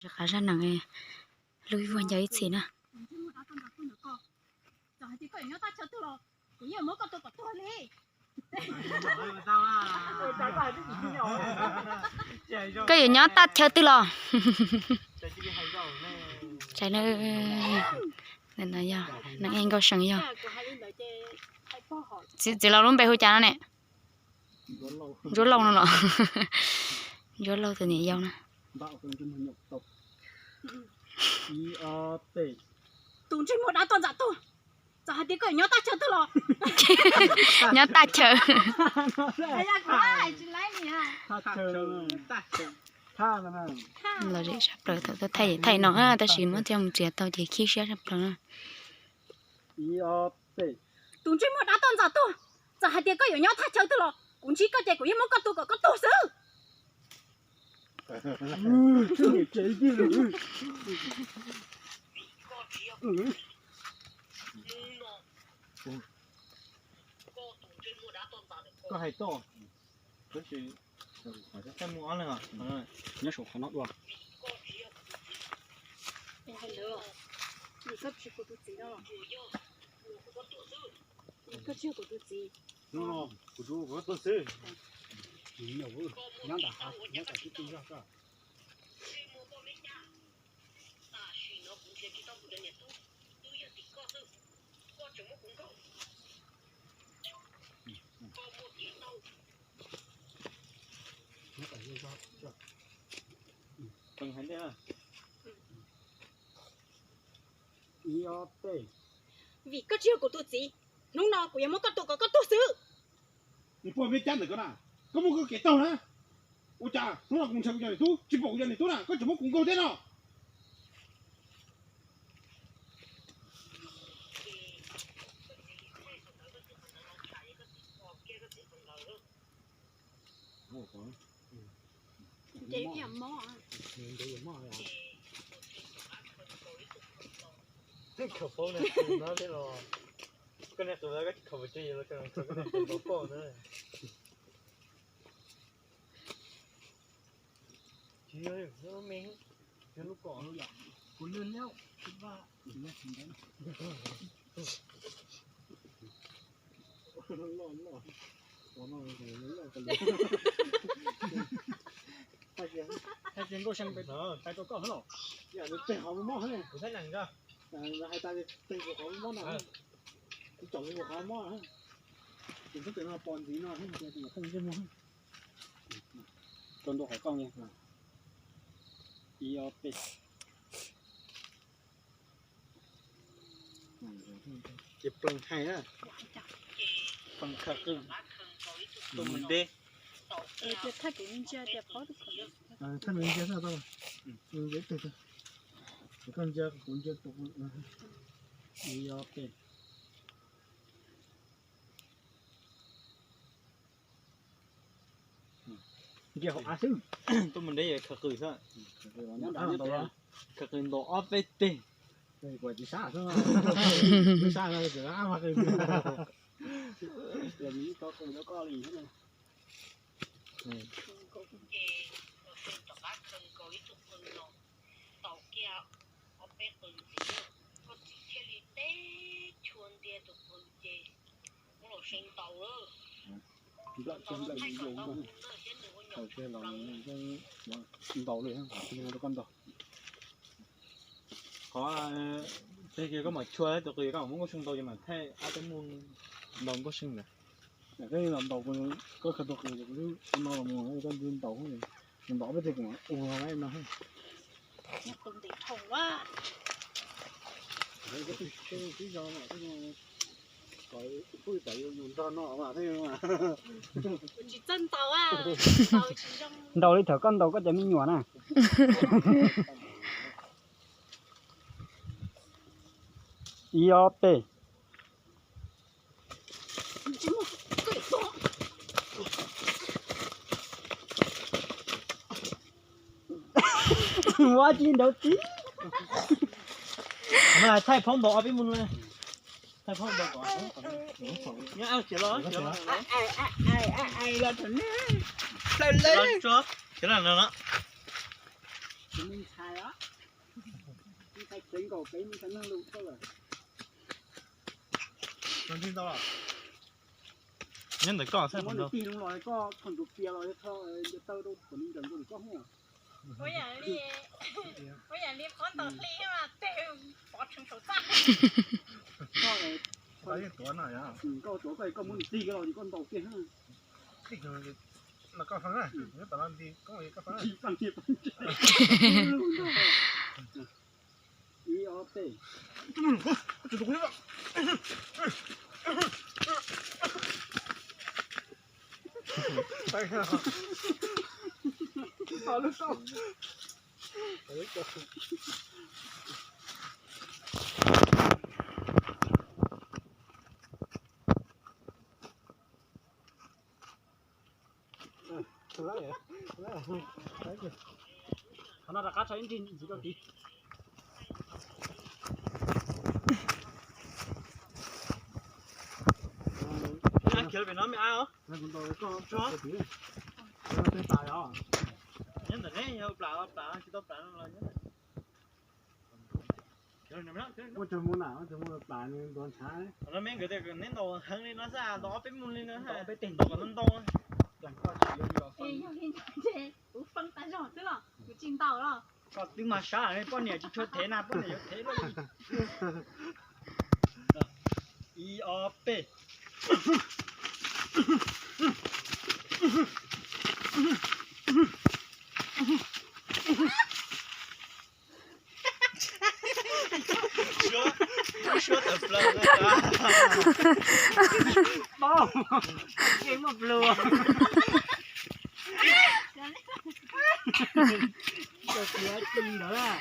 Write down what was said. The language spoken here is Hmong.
Zaj qab zaj nees, lub ib vuag ncaws ib txhis na. Koj yuav nyob tag chaw twg los? Tsaim no, neeg nkauj seem yog. Txiv laus lub npe hu cas no ne? Ntsuab Lauj no los? Ntsuab Lauj tus niam yau na. Tus ntsej muag dab toj ntxas tuag, txawm hais tias koj yuav nyob tag chaw twg los? Nyob tag chaw. Los zem sab plaws thaum tuaj thaij thaij no, tab sis muab thiaj mus txiav tau ces khib siab sab plaws na. Tus ntsej muag dab toj ntxas tuag, txawm hais tias koj yuav nyob tag chaw twg los kuv ntsib koj ces kuv yeej muab koj tua kom koj tuag xwb. Koj hais toj, tab sis qhov muaj ob leeg nyob saum qhov no dua. Koj tsis yog kuv tus txiv no los? Koj tsis yog kuv tus txiv. Hnub no kuv tsuas kuv tuaj xwb. Nyob nram hav, nyob tom tib tug zog koj. Tam sim no kuv nrhiav tsis tau kuv cov niam tub, twb yog tim koj xwb. Koj tseem muab kuv nkaug. Koj muaj kev tau. Pheej hais ntej. Ib ob peb. Vim koj tsis yog kuv tus txiv, hnub no kuv yuav muab koj tua kom koj tuag xwb. Nws puas me cab ntawm koj na, koj muaj koj kev taug na. Ua cas hnub no kuv nrhiav kuv cov niam tub tsis pom kuv cov niam tub na, koj tseem muab kuv nkaug thiab no. Nce ib yam mob. Khaws paub no thiab los, koj niag qws koj tsis khaws pes tsawg los koj niag qws nkaus koj na. Tsis yog, lub me, yog lub kom. Kuv lwj liab, kuv vaj. Thaij tias nkauj seej pais rau koj los. Kuv thaij nees, hais tias teg kuv qhov mob no, kuv tsom kuv qhov mob, kuv txhob tseem no pos ntxiv no, hais tias kuv qeej ntsej muag. Rau ntua qhov koj, ib ob peb. Ces plees hais na, plees khaws qws, tuaj mus deb. Thaij nws ntsia xwb, tau, nws ntsia ib teg, koj ntsia kuv ntsia tus, ib ob peb. Nce hauv av xwb. Tuaj mus deb khaws qws xwb. Khaws qws ntaus ob peb teg. Kuv tsis sab xwb, sab no tseem ab mas qws. Tau kiag ob peb qws ntxiv, koj txiv thiaj li teb chua ntiag tus qws ces muab los see ntaus lawm. Nplawm tsis nplawm yus yus, thaum tsis los ntaus li, rau koj ntaus. Qhov teg kiag koj mam chua tus qws, koj mam muab nkauj seej ntaus ces mam thaij ab peb mus ntaus nkauj seej ntawd. Koj los ntaus, koj khaws tus qws, kuv twb no los mus koj ntaus, ntaus ob peb teg kuv mam ua no. Ntaus li thaum koj ntaus koj cov me nyuam na. Ib ob peb. Ua tsis ntaus tib. Thaij phaub ntaus ob peb mus na. Thaij phaub ntaus kom nyob, los los. Ntxhais tsev nkaus peb ntxhais neeg lus koj lawm. Nyob ntawm koj xwb. Muab nws tig los koj thaum ntsuas pias los tho nco taw rau thaum nws ncaws nkaus koj hwj. Ua yam li, ua yam li qhov ntaus hli mas tej pov tseev saum txaj. Koj tuav koj, koj muab nws tig los koj ntaus kiag. Koj faj, koj faj. Ib ob peb. Qhov no rov qab tso ib nrig ntxiv rau tid. Khiav pem no me ab os. Nyob ntawm neb yog plam los plam, tsis tau plam no los nyob. Muaj cov hmoov na, muaj cov hmoov plam nws ntuav ntshav. Los me nkawd tias neb ntaus heev li no xwb, ntaus ob peb mus li no, peb teg ntaus kom ntau ntau. Yog li ntawd ces kuv fee tas zog xwb los kuv tsis ntaus los. Koj twb mas sab, poj niam tsis tshua thev na, poj niam yuav thev lawm. Ib ob peb. Suab tawm plaws. Paub, muaj plua. Cov tiav ci ntawd.